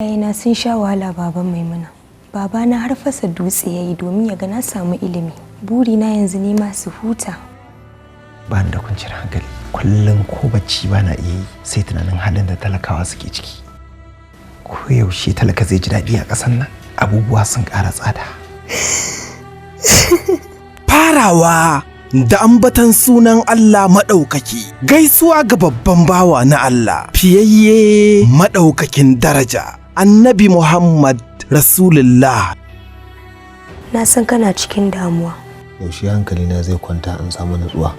Iyayena sun sha wahala, baban Maimuna. Babana har fasa dutse ya yi domin ya ga na samu ilimi. Burina yanzu ne ma su huta. Ba ni da kwanciyar hankali. Kullum ko bacci ba na iya yi sai tunanin halin da talakawa suke ciki. Ko yaushe talaka zai ji daɗi a ƙasar nan? Abubuwa sun ƙara tsada. Farawa da ambatan sunan Allah maɗaukaki, gaisuwa ga babban bawa na Allah, fiyayye maɗaukakin daraja, Annabi Muhammad Rasulullah. Na san kana cikin damuwa. Yaushe hankalina zai kwanta in samu nutsuwa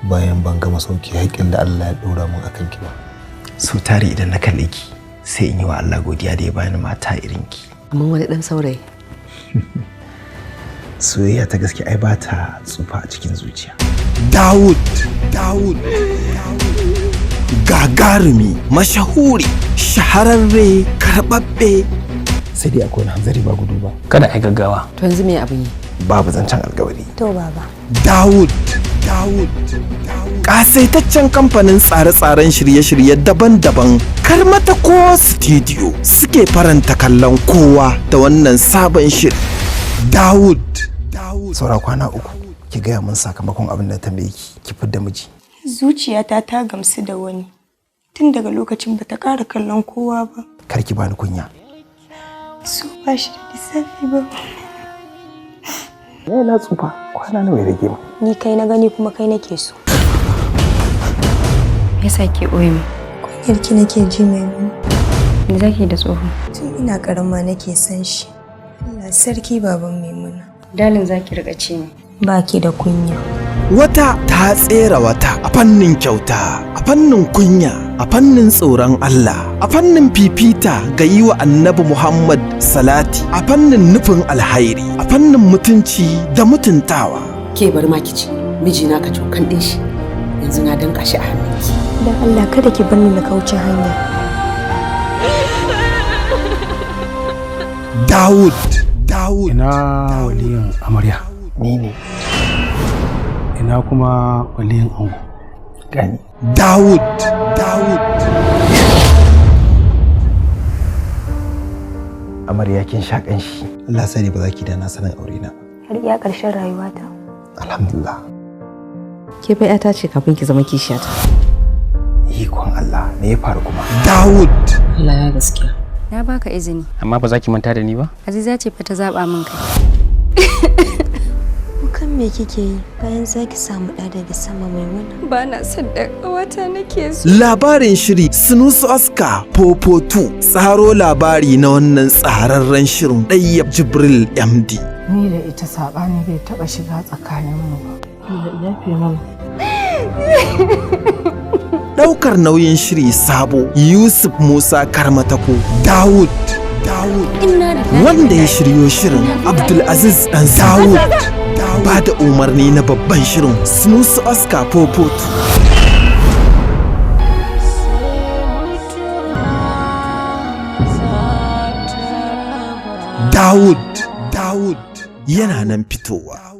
bayan ban gama sauke haƙƙin da Allah ya ɗora min akan ki ba? So tare idan na kalle ki sai in yi wa Allah godiya da ya bani mata irin ki. Amma wani ɗan saurayi. Soyayya ta gaske ai ba ta tsufa a cikin zuciya. Dawud, Dawud, gagarumi, mashahuri, shahararre, karɓaɓɓe. Sai dai akwai wani hanzari ba gudu ba. Kada a yi gaggawa. To, yanzu me abin yi? Babu zancen alkawari. To, baba. Dawud, Dawud, ƙasaitaccen kamfanin tsare-tsaren shirye-shirye daban-daban, Karmata ko Studio, suke faranta kallon kowa da wannan sabon shiri. Dawud, Dawud. Saura kwana 3 ki gaya min sakamakon abin da na tambaye ki, ki fidda miji. Zuciyata ta gamsu da wani. Tun daga lokacin bata ƙara kallon kowa ba. Kar ki bani kunya. So ba shi da lissafi ba. Ne na tsufa, kwana nawa ya rage mu? Ni kai na gani kuma kai nake so. Me yasa ke ɓoye mu? Kunyar ki nake ji, Maimuna. Me zaki da tsoho? Tun ina karama nake san shi. Allah sarki, baban Maimuna. Darling zaki riƙa ce ni. Baki da kunya. Wata ta tsera wata a fannin kyauta, a fannin kunya, a fannin tsoron Allah, a fannin fifita ga yi wa Annabi Muhammad salati, a fannin nufin alhairi, a fannin mutunci da mutuntawa. Ke, bar ma ki ci, mijina ka cokan ɗin shi. Yanzu na danka shi a hannunki. Dan Allah kada ki bar ni na kauce hanya. Dawud, Dawud. Ina waliyin amarya? Ni ne. Ina kuma waliyin ango? Gani. Dawud, Dawud. Amarya, kin sha kanshi. Allah sani ba za ki da na sanin aure na ba. Har iya ƙarshen rayuwata. Alhamdulillah. Ke fa 'yata ce kafin ki zama kishiyata. Ikon Allah, me ya faru kuma? Dawud. Allah ya gaskiya. Na baka izini. Amma ba za ki manta da ni ba? Aziza ce fa ta zaba min kai. Kukan me kike yi bayan zaki samu ɗa daga sama, Maimuna? Ba na son da ƙawata nake so. Labarin shiri Sunusu Oscar Popo 2, tsaro labari na wannan tsararren shirin Ɗayyab Jibril MD. Ni da ita saɓani bai taɓa shiga tsakaninmu ba. Allah ya yafe mana. Ɗaukar nauyin shiri Sabo Yusuf Musa Karmatako. Dawud, Dawud. Wanda ya shiryo shirin Abdulaziz Dan Dawud. Ba da umarni na babban shirin Sunusu Oscar Popo 2. Dawud, Dawud yana nan fitowa.